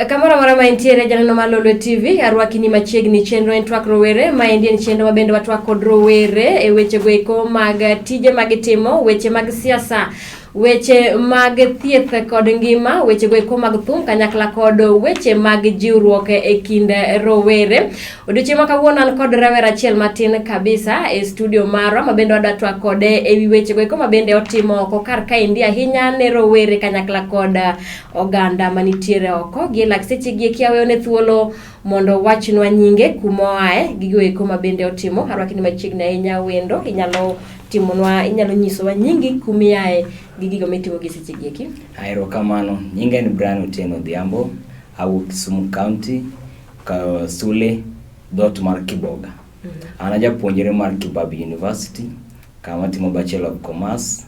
Kamoro amora ma intiere, janeno mar Lolwe TV, arwaki ni machiegni. Chenro en Twak Rowere. Ma endi en chenro ma bende watwak kod rowere e weche goeko mag tije ma gitimo, weche mag siasa, weche mag thieth kod ngima, weche goeko mag thum kanyakla kod weche mag jiwruok e kind rowere. Odiochieng' ma kawuono an kod rawera achiel matin kabisa e studio marwa ma bende wadwa twak kode e wi weche goeko ma bende otimo oko kar kaendi, ahinya ne rowere kanyakla kod oganda manitiere oko. Gie lak seche gi eki aweyo ne thuolo mondo owachnwa nyinge, kuma oae, gigo eko ma bende otimo. Arwaki ni machiegni ahinya, wendo. Inyalo timonwa, inyalo nyisowa nyingi, kuma iae gi gigo mitimo gi seche gi eki? Erokamano. Nyinga en Brian Otieno Odhiambo. Awuok Kisumu County, Kasule, dhoot mar Kiboga. An a japuonjre mar Kibabii University, kama atimo Bachelor of Commerce,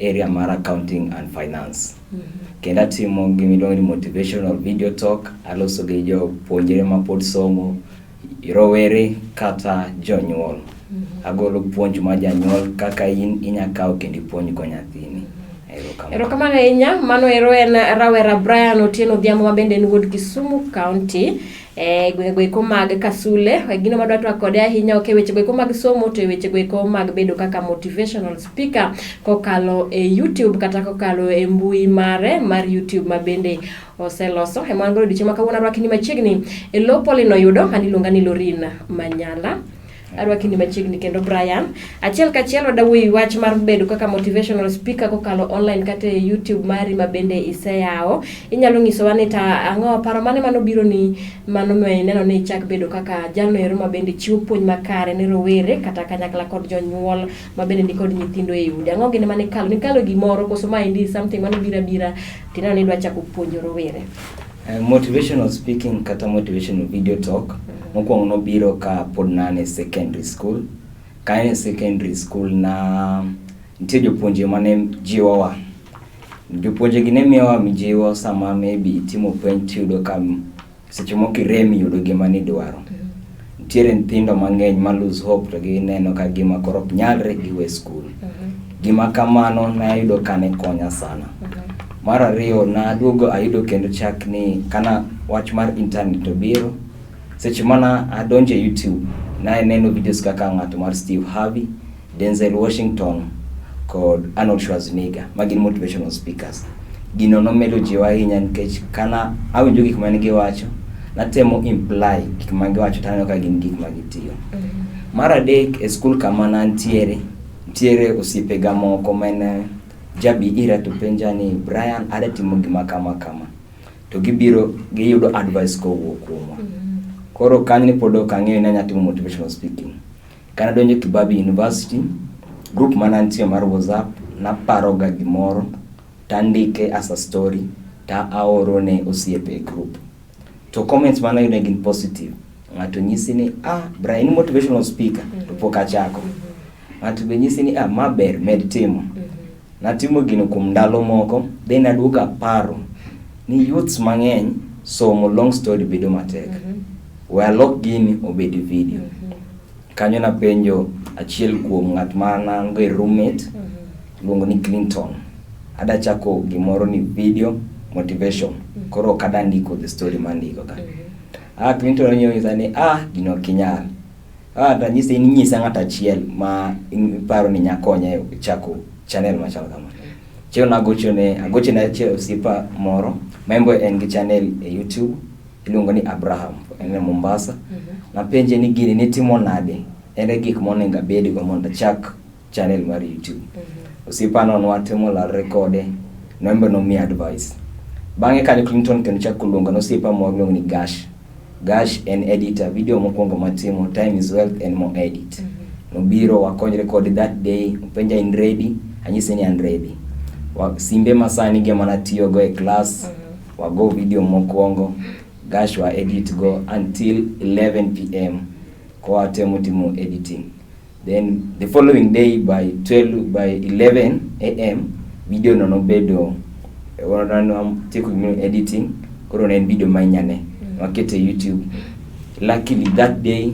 area mar Accounting and Finance. Kendo atimo gima iluongo ni motivational video talk, aloso gi jopuonjre mapod somo, rowere kata jonyuol. Agolo puonj mar janyuol kaka in inya kawo kendo ipuonj go nyathini. Erokamano. Erokamano ahinya. Mano ero en rawera Brian Otieno Odhiambo ma bende en wuod Kisumu County e gwenge goeko mag Kasule. E gino madwa twak kode ahinya ok e weche goeko mag somo to e weche goeko mag bedo kaka motivational speaker kokalo e YouTube kata kokalo e mbui mare mar YouTube ma bende oseloso. Ema wan godo odiochieng' ma kawuono. Arwaki ni machiegni e lo Pauline Oyudo, an iluonga ni Lorin Manyala. Arwaki ni machiegni kendo, Brian. Achiel kachiel wadwa wuoyo wach mar bedo kaka motivational speaker kokalo online kata e YouTube mari ma bende iseyawo. Inyalo nyisowa ni ta ang'o, paro mane manobiro ni mano miyo ineno ni ichak bedo kaka jalno ero ma bende chiwo puonj makare ne rowere kata kanyakla kod jonyuol ma bende nikod nyithindo e udi? Ang'o gini mane ikalo? Nikalo gimoro koso ma endi something manobiro abira tineno ni idwa chako puonjo rowere? Motivational speaking kata motivational video talk mokwongo nobiro ka pod nan e secondary school. Ka an e secondary school, na nitie jopuonje mane jiwowa. Jopuonje gi ne miyowa mijiwo sama maybe itimo penj tiyudo ka seche moko irem yudo gima nidwaro. Nitiere nyithindo mang'eny ma lose hope to gineno ka gima koro ok nyalre, giwe school. Gima kamano nayudo ka ne konya sana. Mar ariyo, naduogo ayudo kendo chak ni kana wach mar internet obiro, seche mana adonjo e YouTube naneno videos kaka ng'ato mar Steve Harvey, Denzel Washington kod Arnold Schwarzenegger ma gin motivational speakers. Gino nomedo jiwa ahinya nikech kana awinjo gik mane giwacho, natemo imply gik ma giwacho taneno ka gin gik ma gitiyo. Mar adek, e skul kama nantiere, nitiere osiepega moko mane jabi ira to penja ni, "Brian, adwa timo gima kama kama," to gibiro giyudo advice kowuok kuomwa. Koro kanyo ne pod ok ang'eyo ni anya timo motivational speaking. Kane adonjo Kibabii University, group mane antie mar WhatsApp, naparoga gimoro tandike as a story ta aoro ne osiepe e group. To comments mane ayudo ne gin positive. Ng'ato nyisi ni, "Ah, Brian, in motivational speaker," to pok achako. Ng'ato be nyisi ni, "Ah, ma ber, med timo." Natimo gino kuom ndalo moko, then aduogo aparo ni youths mang'eny somo long story bedo matek. We alok gini obed video. Kanyo napenjo achiel kuom ng'at ma an go e roommate, iluongo ni Clinton. Adwa chako gimoro ni video motivation. Koro ok adwa ndiko the story mandiko ka. Ah, Clinton nonyisa ni, "Ah, gino ok inyal." Ah, tanyise ni nyisa ng'at achiel ma iparo ni nya konya e chako channel machal kama. Chieng' nagochone, agochone achiel osiepa moro ma en be en gi channel e YouTube iluongo ni Abraham, en e Mombasa. Napenje ni gini nitimo nade? Ere gik monego abedgo mondo achak channel mar YouTube? Osiepano nwatemo lalre kode, no en be nomiya advice. Bang'e kanyo Clinton kendo chako luonga nosiepa moro miluongo ni Gash. Gash en editor, video mokwongo matimo, Time is Wealth, en mo edit. Nobiro wakonyre kode that day, openja, "In ready?" Anyise ni an ready. Simbe masani gi ema natiyogo e class, wago video mokwongo, Gash wa edit go until 11 p.m. Kowa temo timo editing. Then the following day by 12, by 11 a.m. video no nobedo tieko gimoro editing, koro ne en video ma inyane wakete YouTube. Luckily that day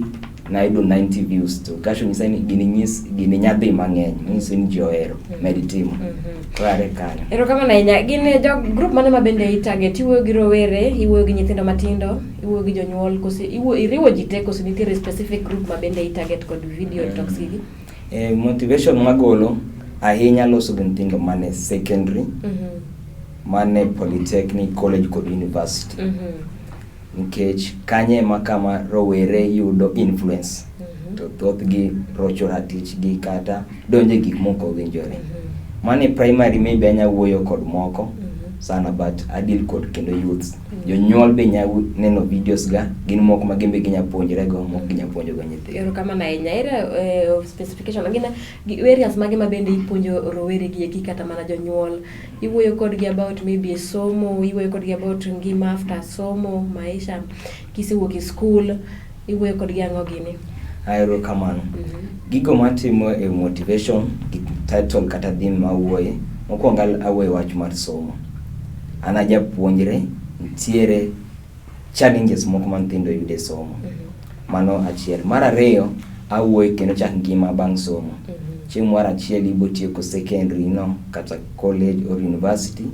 Nayudo 90 views to kacho nyisa ni gini nyis gini nyadhi mang'eny, manyiso ni ji ohero, med timo. Koro are kanyo. Erokamano ahinya. Gin jo group mane ma bende i-target? Iwuoyo gi rowere, iwuoyo gi nyithindo matindo, iwuoyo gi jonyuol, koso iriwo ji te, koso nitiere specific group ma bende i-target kod video talks gigi? Motivation magolo ahinya loso gi nyithindo mane secondary, mane polytechnic, college kod university. Nikech kanyo ema kama rowere yudo influence. To thothgi rocho ratichgi kata donjo e gik mok owinjore. Mane primary maybe anya wuoyo kod moko sana, but a deal kod kendo youths. Jonyuol be nya neno videos ga, gin moko ma gin be ginya puonjre go, moko ginya puonjo go nyithindo. Erokamano ahinya. Ere specification gin areas mage ma bende ipuonjo rowere gi eki kata mana jonyuol? Iwuoyo kodgi about maybe somo, iwuoyo kodgi about ngima after somo, maisha kisewuok e school, iwuoyo kodgi ang'o gini? Erokamano. Gigo matimo e motivation, gi title kata theme mawuoye, mokwongo awuoyo wach mar somo. An ajapuonjre, nitiere challenges moko ma nyithindo yudo e somo. Mano achiel. Mar ariyo, awuoyo kendo chak ngima bang' somo. Chieng' moro achiel ibo tieko secondary no kata college or university,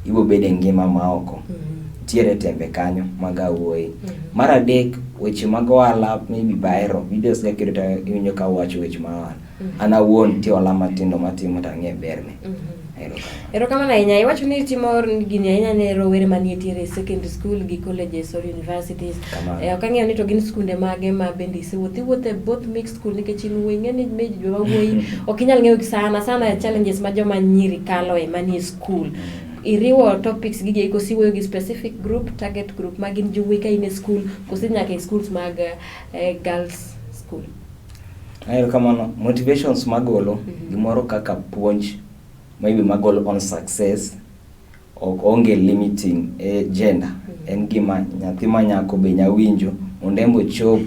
ibo bedo e ngima maoko. Nitiere tembe kanyo mag awuoye. Mar adek, weche mag ohala maybe bahero videos ga kendo to iwinjo ka awacho weche mag ohala. An awuon nitie ohala matindo matimo to ang'e berne. Erokamano. Erokamano ahinya. Iwacho ni itimo gini ahinya ne rowere manie tiere secondary school gi colleges or universities. Kamano. Ok ang'eyo ni to gin skunde mage ma bende isewuotho. Iwuotho e both mixed school nikech in wuoyi, ing'e ni maybe joma wuoyi ok inyal ng'eyo sana sana challenges ma joma nyiri kaloe manie school. Iriwo topics gi koso iwuoyo gi specific group, target group ma gin jowuoyi ka in e school, koso nyaka e schools mag girls school? Erokamano. Motivations magolo, gimoro kaka puonj maybe magolo on success, ok onge limiting e gender. En gima nyathi ma nyako be nya winjo mondo en be ochop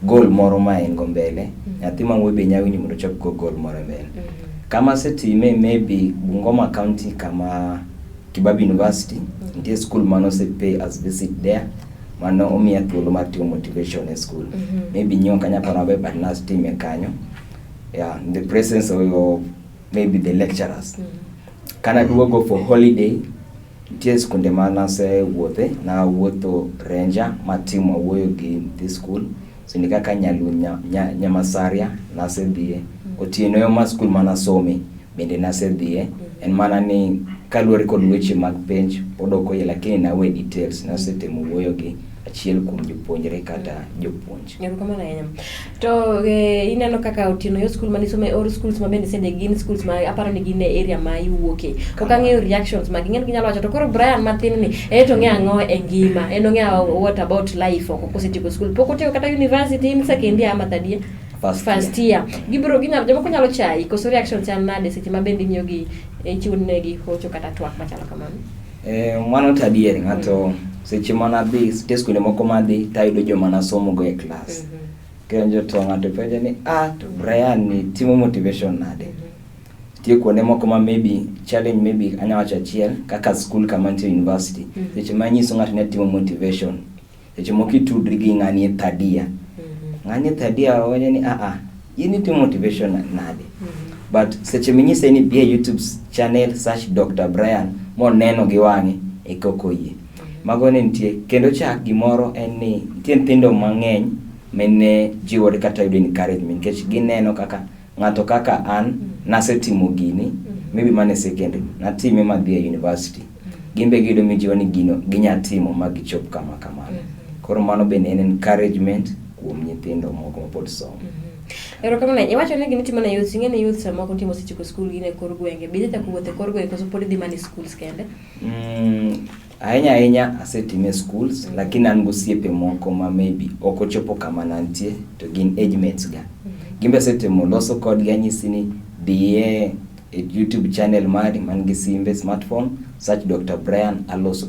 goal moro ma en go mbele. Nyathi ma wuoyi be nya winjo mondo ochop go goal moro mbele. Kama asetime maybe Bungoma County kama Kibabii University, nitie school mane ose pay as visit there, mano omiya thuolo mar timo motivation e school. Maybe nyiewo ok anyal paro maber, but natime kanyo. Yeah, in the presence of maybe the lecturers. Kanaduogo for holiday, nitie skunde ma nasewuothe, nawuotho Renja matimo awuoyo gi nyithi school. Skunde kaka Nyamasaria nasedhiye. Otieno ma school manasome bende nasedhiye. En mana ni kaluwore kod weche mag penj pod ok oyie, lakini nawe details, nasetemo wuoyo gi achiel kuom jopuonjre kata jopuonj. Erokamano ahinya. To ineno kaka Otieno yo school manisome or schools ma bende sende gin schools ma aparo ni gin e area ma iwuoke. Ok ang'eyo reactions mag ing'e ni ginyalo wacho to koro Brian matin ni en to ong'eyo ang'o e ngima, en ong'eyo what about life oko kosetieko school. Pok otieko kata university, in second year ama third year? First. First year. Gibiro ginyalo jomoko nyalo chayi, koso reaction chal nade seche ma bende imiyo gi ichiwo negi hocho kata twak machalo kamano? Mano to adier, ng'ato seche manadhi nitie skunde moko madhi tayudo joma nasomo go e klas. Kiwinjo to ng'ato penjo ni ah, to Brian ni timo motivation nade? Nitie kuonde moko ma maybe challenge, maybe anya wacho achiel kaka school kama nitie university. Seche ma inyiso ng'ato ni atimo motivation, seche moko itudri gi ng'ani e third year. Ng'ani e third year wacho ni ah ah, in itimo motivation nade? But seche minyise ni bi e YouTube channel, search Dr. Brian, moneno gi wang'e e kaka oyie. Mago ne nitie. Kendo chak gimoro en ni nitie nyithindo mang'eny mane jiwore kata yudo encouragement nikech gineno kaka ng'ato kaka an nasetimo gini, maybe mana e secondary natime madhi e university. Gin be giyudo mijiwo ni gino ginya timo ma gichop kama kamano. Koro mano bende en encouragement kuom nyithindo moko mapod somo. Erokamano ahinya. Iwacho ni gima itimo ne youths, ing'e ni youths samoko nitie mosetieko school gin e kor gwenge. Be idhi chako wuotho e kor gwenge koso pod idhi mana e schools kende? Ahinya ahinya asetime e schools, lakini an gosiepe moko ma maybe ok ochopo kama nantie to gin age mates ga. Gin be asetemo loso kodgi, anyisi ni dhiye e YouTube channel mari man gi simbe smartphone, search Dr. Brian, aloso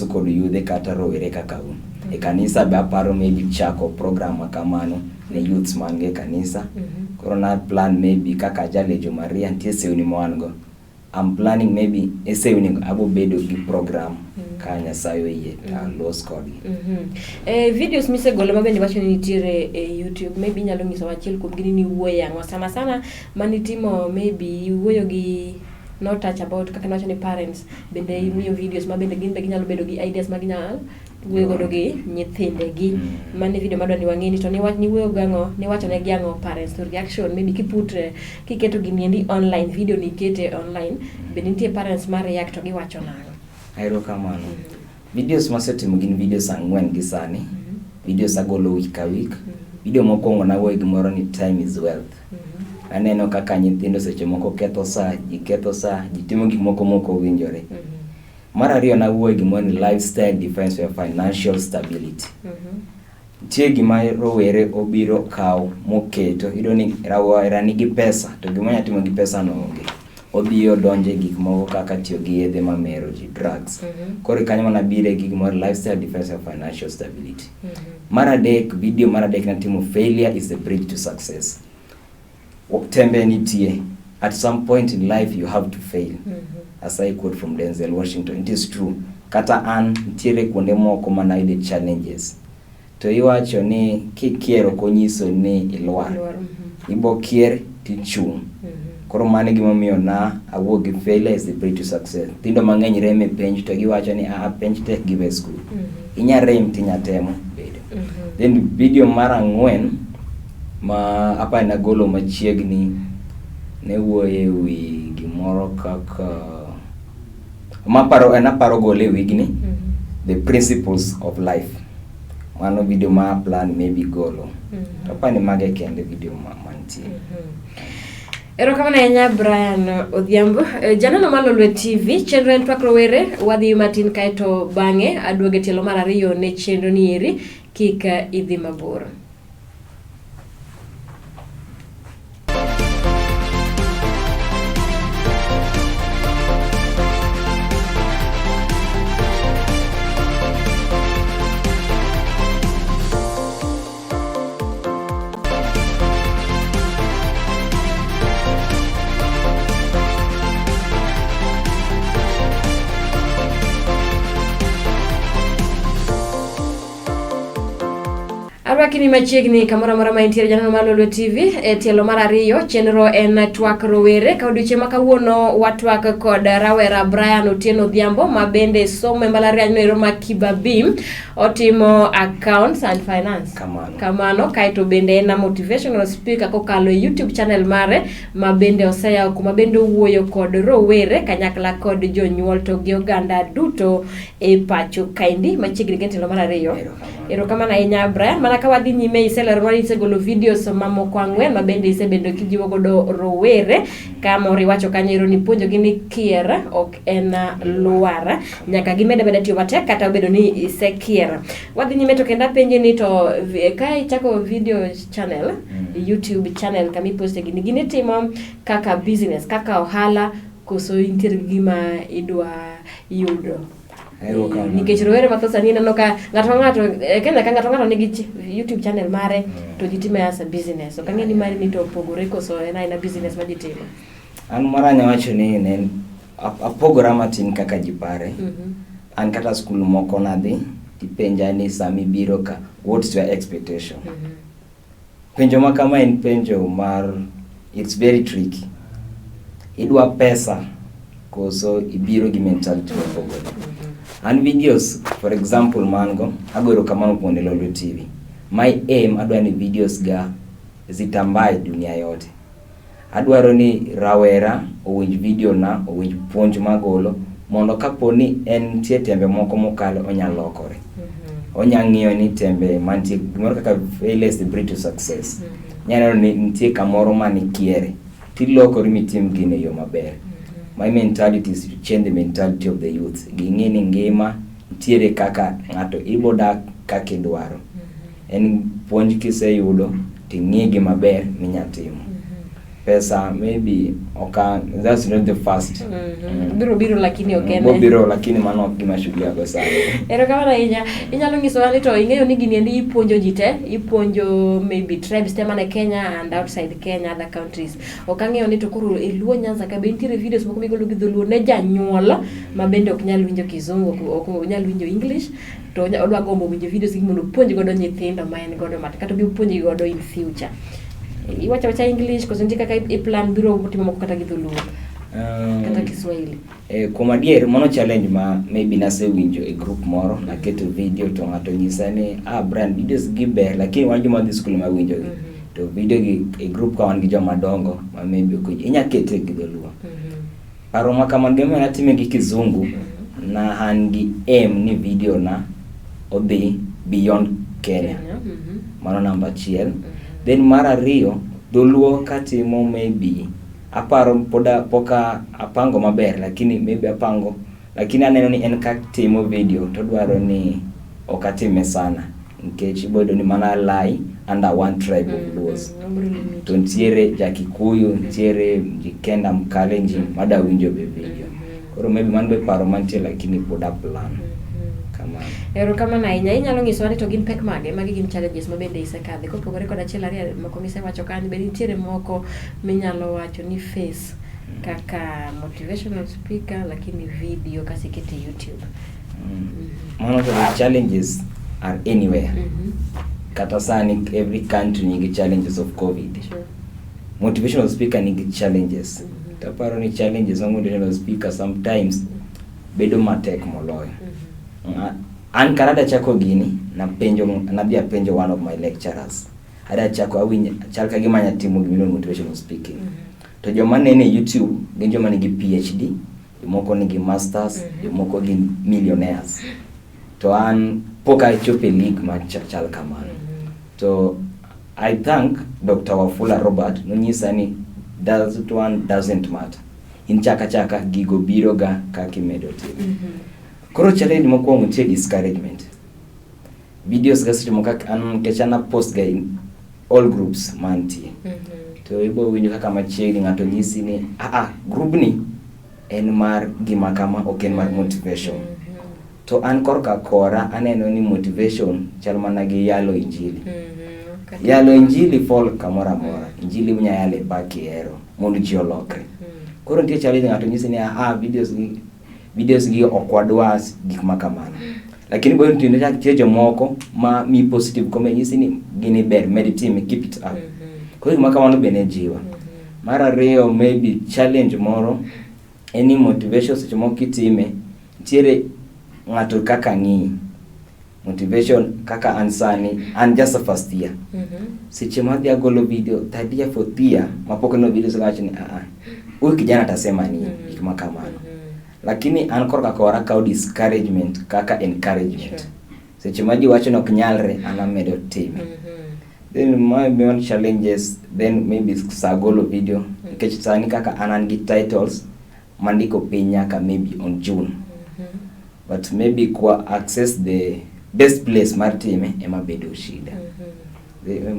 kod yudhe kata rowere kaka un. E kanisa be aparo maybe chako program ma kamano ne youths man go e kanisa. Koro na plan maybe kaka Jalejo Maria nitie sewni ma wan go. I'm planning maybe e sewni go abo bedo gi program. Ka Nyasaye oyie to alos kodgi. Videos misegolo ma bende wacho ni nitiere e YouTube, maybe inyalo nyisowa achiel kuom gi ni niwuoye ang'o. Sana sana manitimo maybe iwuoyo gi no touch about kaka niwacho ni parents bende imiyo videos ma bende gin be ginyalo bedo gi ideas ma ginyalo wuoyo godo gi nyithindegi. Mano e video madwa ni wang'e ni to niwach niwuoyo gang'o, niwacho ne gi ang'o parents to reaction maybe kiput kiketo gini endi online, video ni ikete online, bende nitie parents ma react to giwacho nang'o? Erokamano. Videos masetimo gin videos 4 gi sani. Videos agolo week ka week. Video mokwongo nawuoyo gimoro ni time is wealth. Aneno kaka nyithindo seche moko ketho saa, ji ketho saa, ji timo gik moko mok owinjore. Mar ariyo nawuoyo gimoro ni lifestyle defines your financial stability. Nitie gima rowere obiro kawo moketo, iyudo ni rawera nigi pesa to gima onya timo gi pesa no onge. Odhi odonjo e gik moko kaka tiyo gi yedhe mamero ji, drugs. Koro kanyo mana bire gi gimoro lifestyle defines your financial stability. Mar adek, video mar adek natimo failure is the bridge to success. Tembe nitie. At some point in life you have to fail. As I quote from Denzel Washington, it is true. Kata an nitiere kuonde moko mana yude challenges. To iwacho ni kikier ok onyiso ni ilwar. Ibo kier tichung'. Koro mano e gimomiyo na awuok gi failure is the bridge to success. Nyithindo mang'eny rem e penj to giwacho ni a penj tek give e school. Inya rem tinya temo bedo. Then video mar ang'wen ma apa nagolo machiegni ne wuoyo e wi gimoro kaka maparo en aparo gole e wigni, the principles of life. Mano video ma plan maybe golo. To apani ni mage kende video ma mantie. Erokamano ahinya Brian Odhiambo. Janeno mar Lolwe TV, chenro en Twak Rowere, wadhi matin kaeto bang'e aduogo e tielo mar ariyo ne chenro ni eri, kik idhi mabor. Arwakini machiegni kamoro amora ma intiere janeno mar Lolwe TV e tielo mar ariyo chenro en twak rowere ka odiochieng' ma kawuono watwak kod rawera Brian Otieno Odhiambo ma bende somo e mbalariany noero ma Kibabii otimo accounts and finance. Kamano. Kamano kaeto bende en a motivational speaker kokalo e YouTube channel mare ma bende oseyawo kuma bende owuoyo kod rowere kanyakla kod jonyuol to gi oganda duto e pacho kaendi machiegni gi tielo mar ariyo. Erokamano ahinya Brian. Mana ka wadhi nyime iseleronwa ni isegolo videos mamoko 4 ma bende isebedo kijiwo godo rowere ka moro iwacho kanyo ero ni puonjogi ni kier ok en lwar, nyaka gimed ameda tiyo matek kata obedo ni isekier. Wadhi nyime to kendo apenji ni to ka ichako video channel, YouTube channel kama iposte gini, gini itimo kaka business, kaka ohala koso intiere gi gima idwa yudo? Erokamano. Nikech rowere mathoth sani ineno ka ng'ato ka ng'ato e Kenya ka ng'ato ng'ato nigi YouTube channel mare to ji time as a business. Ok ang'e ni mari ni to opogore koso en aena business ma ji timo. An moro anya wacho ni ne apogora matin kaka ji pare. An kata skul moko nadhi tipenja ni sama ibiro ka what's your expectation? Penjo ma kama en penjo mar it's very tricky. Idwa pesa koso ibiro gi mentality mopogore. An videos for example man go ago erokamano kuom Lolwe TV. My aim adwa ni videos ga zitambae dunia yote. Adwaro ni rawera owinj video na, owinj puonj magolo mondo kapo ni en nitie tembe moko mokalo onya lokore. Onya ng'iyo ni tembe mantie gimoro kaka failure is the bridge to success. Inya neno ni nitie kamoro mane ikiere tilokori mitim gino e yo maber. My mentality is to change the mentality of the youth. Ging'e ni ngima nitiere kaka ng'ato ibo dak kaka idwaro. En puonj kiseyudo ting'i gi maber minya timo. Pesa maybe oka, that's not the first. Biro biro, lakini ok en. Bobiro, lakini mano ok gima shughuli go sani. Erokamano ahinya. Inyalo nyisowa ni to ing'eyo ni gini endi ipuonjo ji te, ipuonjo maybe tribes te mana Kenya and outside Kenya, other countries. Ok ang'eyo ni to koro e Luo Nyanza ka be nitiere videos moko migolo gi dholuo ne janyuol ma bende ok nyal winjo Kizungu, ok nyal winjo English, to odwa gombo winjo videos gi mondo opuonj godo nyithindo ma en godo mat kata obi opuonjgi godo in future. Iwacho awacha English koso nitie kaka i plan biro timo moko kata gi dholuo kata Kiswahili? Kuom adier, mano challenge ma maybe nasewinjo e group moro. Naketo video to ng'ato nyisa ni, "Ah, Brian, videos gi ber, lakini wan joma dhi skul ma winjo gi to video gi e group ka wan gi joma dongo ma maybe ok winj, inya kete gi dholuo." Paro ma kamano gimomiyo natime gi Kizungu, na an gi aim ni video na odhi beyond Kenya. Mano namba achiel. Then mar ariyo, dholuo katimo, maybe aparo poda poka apango maber, lakini maybe apango, lakini aneno ni en katimo video to dwaro ni ok atime sana, nikech ibo yudo ni mana lie under one tribe of Luos. Obiro limit. To nitiere ja Kikuyu, nitiere Mjikenda, Mkalenjin mada winjo be video. Koro maybe mano be paro mantie, lakini pod a plan kamano. Erokamano ahinya. Inyalo nyisowa ni to gin pek mage, magi gin challenges ma bende isekadhe kopogore kod achiel ariyo moko misewacho kanyo? Be nitiere moko minyalo wacho ni face kaka motivational speaker, lakini video kasikete YouTube? Mano to the challenges are anywhere. Kata sani every country nigi challenges of COVID. Motivational speaker nigi challenges. Taparo ni challenges mag motivational speaker sometimes bedo matek moloyo. An kara da chako gini, napenjo, nadhi apenjo one of my lecturers, ada chako, awinjo chal ka gima anya timo gimiluongo ni motivational speaking, to joma nene e YouTube gin joma nigi PhD, jomoko nigi masters, jomoko gin millionaires, to an pok achopo e league ma chal kamano. To I thank Dr. Wafula Robert, nonyisa ni that one doesn't matter, in chaka chaka, gigo biro ga kaka imedo timo. Koro challenge mokwongo nitie discouragement. Videos ga seche moko kaka an, nikech an apost ga in all groups mantie, to ibo winjo kaka machiegni ng'ato nyisi ni, "Ah, group ni en mar gima kama, ok en mar motivation." To an korka kora aneno ni motivation chal mana gi yalo injili. Yalo injili fall kamoro amora. Injili inya yalo e park kihero mondo ji olokre. Koro nitie challenge, ng'ato nyisi ni, "Ah, videos gi ok wadwa gik ma kamano." Lakini bo nitie jomoko ma mi positive comment, nyisi ni gini ber, med time, keep it up. Koro gima kamano be ne jiwa. Mar ariyo, maybe challenge moro en ni motivation seche moko kitime, nitiere ng'ato kaka ng'iyi. Motivation kaka an sani, an just a first year. Seche ma adhi agolo video third year, fourth year mapok neno video, wacho ni, "Ah, ah, huyu kijana atasema nini?" Gik ma kamano. Lakini an korka kora akawo discouragement kaka encouragement. Seche ma ji wacho ni ok nyalre, an amedo time. Then my main challenges then maybe sa golo video, nikech sani kaka an gi titles mandiko piny nyaka maybe on June. But maybe kwa access the best place mar time ema bedo shida.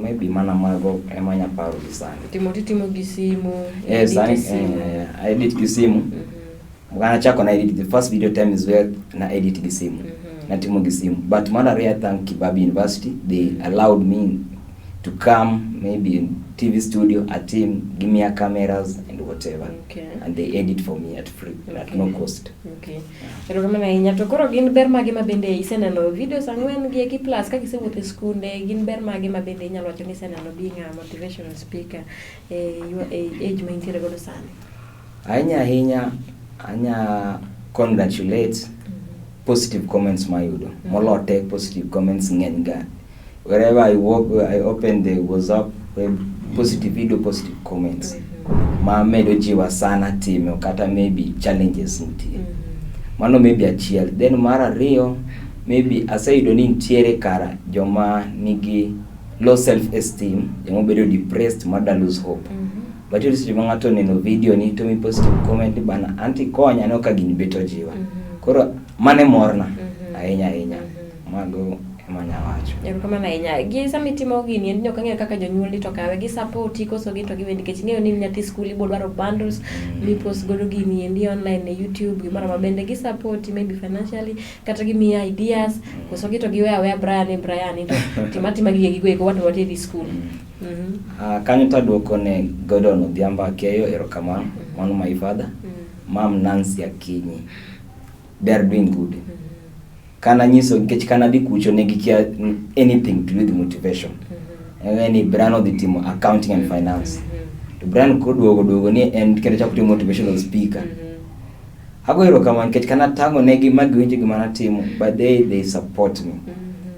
Maybe mana mago ema anya paro gi sani. Timo titimo gi simu? Eh, edit sani e simu. I edit gi simu. Nachako na edit the first video, Time is Wealth, na edit gi simu. Natimo gi simu. But mar ariyo, I thank Kibabii University. They allowed me to come maybe in TV studio, a team, give me a cameras and whatever. And they edit for me at free, at no cost. Okay. Erokamano ahinya. To koro gin ber mage ma bende iseneno videos ang'wen gi eki plus ka gisewuotho e skunde, gin ber mage ma bende inyalo wacho ni iseneno being a motivational speaker e age ma intiere godo sani? Ahinya ahinya, anya congratulate positive comments mayudo. Molo te, positive comments ng'eny ga. Wherever I walk, I open the WhatsApp, web, positive video, positive comments. Ma medo jiwa sana timo kata maybe challenges nitie. Mano maybe achiel. Then mar ariyo, maybe aseyudo ni nitiere kara joma nigi low self esteem, joma bedo depressed, mada lose hope. But iyudo seche ma ng'ato oneno video ni to mi positive comment ni, "Bana, anti konya, aneno ka gini bet ojiwa." Koro mano e morna ahinya ahinya. Mago Ema anya wacho. Erokamano ahinya. Gi sama itimo gini en ni ok ang'eyo kaka jonyuolni to kawe. Gi support koso gin to giwe nikech ing'eyo ni in nyathi skul ibo dwaro bundles mipost godo gini endi online e YouTube gimoro amora bende gi support maybe financially kata gimiyi ideas koso gi to giwe aweya Brian ni Brian ni to tim atima gige gigo eko wan to wateri skul. Ah, kanyo to aduoko ne Gordon Odhiambo Akeyo erokamano. Mano my father. Mam Nancy Akinyi. They are doing good. Kana nyiso nikech kana dhi kucho ne gikia anything to do with motivation. Ni Brian odhi timo accounting and finance. To Brian koduogo duogo ni en kendo chako timo motivational speaker. Ago erokamano nikech kana tang'o negi ma giwinjo gima natimo but they support me.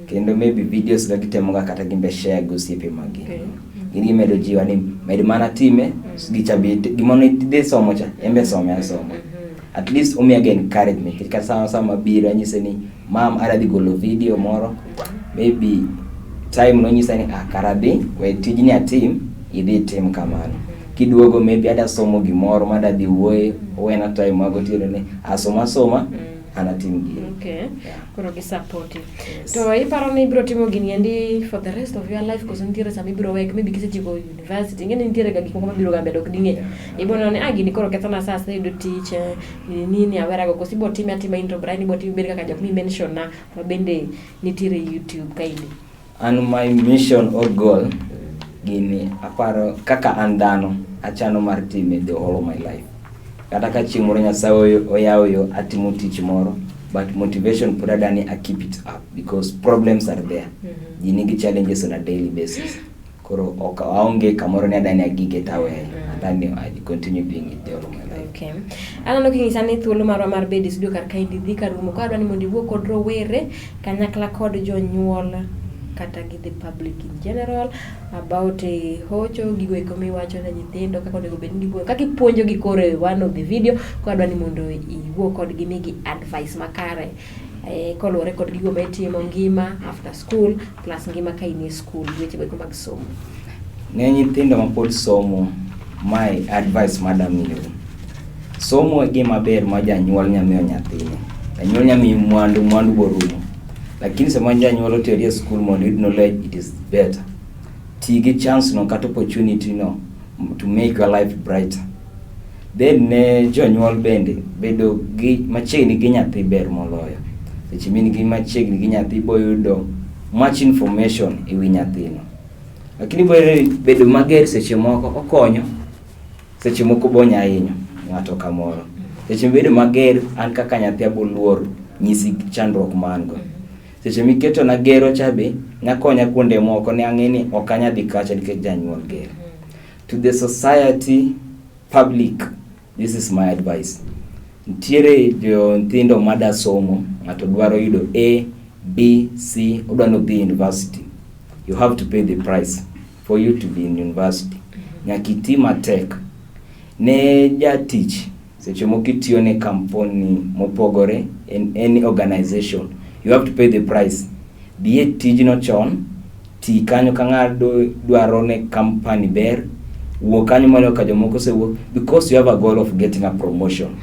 Kendo maybe videos ga gitemo ga kata gimbe share gi osiepe mag gi. Gin gimedo jiwa ni med mana time gicha be gima ne idhi somo cha en be some asoma. At least omiya ga encouragement nikech kata sama sama biro anyise ni mam adwa dhi golo video moro maybe time nonyisa ni ah kara dhi we tijni atim idhi itim kamano. Kiduogo maybe ada somo gimoro mada dhi wuoye owena time mag otieno ni asoma asoma an atim gini. Yeah. Koro gi support. Yes. To iparo ni ibiro timo gini endi for the rest of your life koso nitiere sama ibiro wek maybe kisetieko university ing'e ni nitiere ga gik moko mabiro ga mbele ok ding'e. Ibo neno ni ah gini koro kethona sa aseyudo tich nini nini awerago koso ibo time atima in to Brian ibo timo ibed kaka jok mi mention na ma bende nitiere YouTube kaendi. An my mission or goal gini aparo kaka an dhano achano mar time the whole of my life. Kata ka chieng' moro Nyasaye oyawo yo atimo tich moro but motivation pod adani I keep it up because problems are there. Ji nigi challenges on a daily basis. Koro ok aonge kamoro ni adani agige to aweye. Adani I continue doing it the whole of my life. Okay. Aneno king'isa ni thuolo marwa mar bedo e studio kar kaendi dhi ka rumo. Koro adwa ni mondo iwuo kod rowere kanyakla kod jonyuol kata gi the public in general about hocho gigo eko miwacho ne nyithindo kaka onego bed ni gipuonjo kaka ipuonjogi koro e one of the video koro adwa ni mondo iwuo kodgi migi advice makare koluwore kod gigo ma itimo ngima after school plus ngima ka in e school weche go eko mag somo. Ne nyithindo mapod somo, mae advice madamiyou. Somo e gima ber ma janyuol nya miyo nyathine. Janyuol nya miyi mwandu, mwandu borumo. Lakini sama janyuol oteri e school mondo iyud knowledge, it is better. Ti gi chance no kata opportunity no to make your life brighter. Then ne jonyuol bende bedo gi machiegni gi nyathi ber moloyo. Seche ma in gi machiegni gi nyathi ibo yudo much information e wi nyathino. Lakini bedo mager seche moko okonyo, seche moko bonya hinyo ng'ato kamoro. Seche mibedo mager, an kaka nyathi abo luor nyisi chandruok ma an go. Seche miketona gero cha be nyakonya kuonde moko ne ang'e ni ok anya dhi kacha nikech janyuol ger. To the society public, this is my advice. Nitiere jo nyithindo mada somo, ng'ato dwaro yudo A, B, C, odwa ni odhi university. You have to pay the price for you to be in university. Nyaka iti matek. Ne jatich, seche moko itiyo ne kampuni mopogore, in any organization, you have to pay the price. Dhi e tijno chon, ti kanyo ka ng'ado dwaro ne company ber, wuo kanyo maneno ka jomoko osewuok because you have a goal of getting a promotion.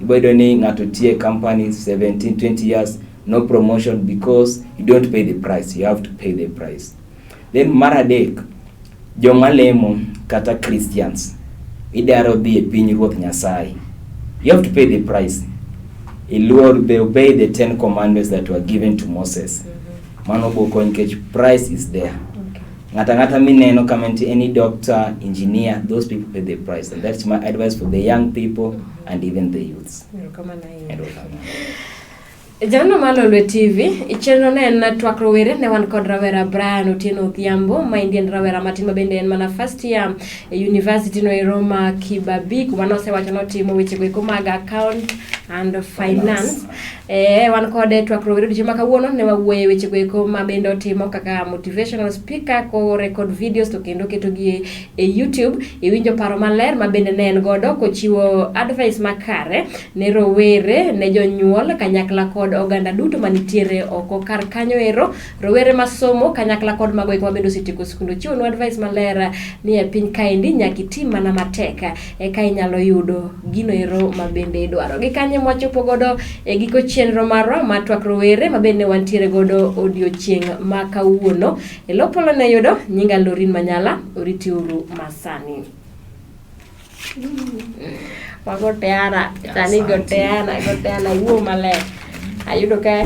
Ibo yudo ni ng'ato tiyo e company 17, 20 years, no promotion because you don't pay the price. You have to pay the price. Then mar adek, joma lemo kata Christians, idwaro dhi e piny Ruoth Nyasaye. You have to pay the price. Iluor, they obey the 10 commandments that were given to Moses. Mano bo konyo nikech price is there. Ng'ata ng'ata mineno kama nitie any doctor, engineer, those people pay the price. And that's my advice for the young people and even the youths. Erokamano ahinya. Erokamano. Janeno mar Lolwe TV, chenro ne en twak rowere ne wan kod rawera Brian Otieno Odhiambo, ma endi en rawera matin ma bende en mana first year e university no ero ma Kibabii, kuma nosewacho notimo weche go eko mag account and finance. Wan kode twak rowere odiochieng' ma kawuono ne wawuoye weche go eko ma bende otimo kaka motivational speaker ko record videos to kendo oketogi e YouTube. Iwinjo paro maler ma bende ne en godo kochiwo advice makare ne rowere, ne jonyuol kanyakla kod kod oganda duto manitiere oko kar kanyo ero, rowere masomo kanyakla kod mago eko mabende osetieko skunde. Ochiwonwa advice maler ni e piny kaendi nyaka iti mana matek eka inyalo yudo gino ero ma bende idwaro. Gi kanyo mwachopo godo e giko chenro marwa mar twak rowere ma bende wantiere godo odiochieng' ma kawuono. E lo polo ne yudo nyinga Lorin Manyala, oritiuru masani. Wago teana, sani go teana, go teana, wuo maler. Ayudo ka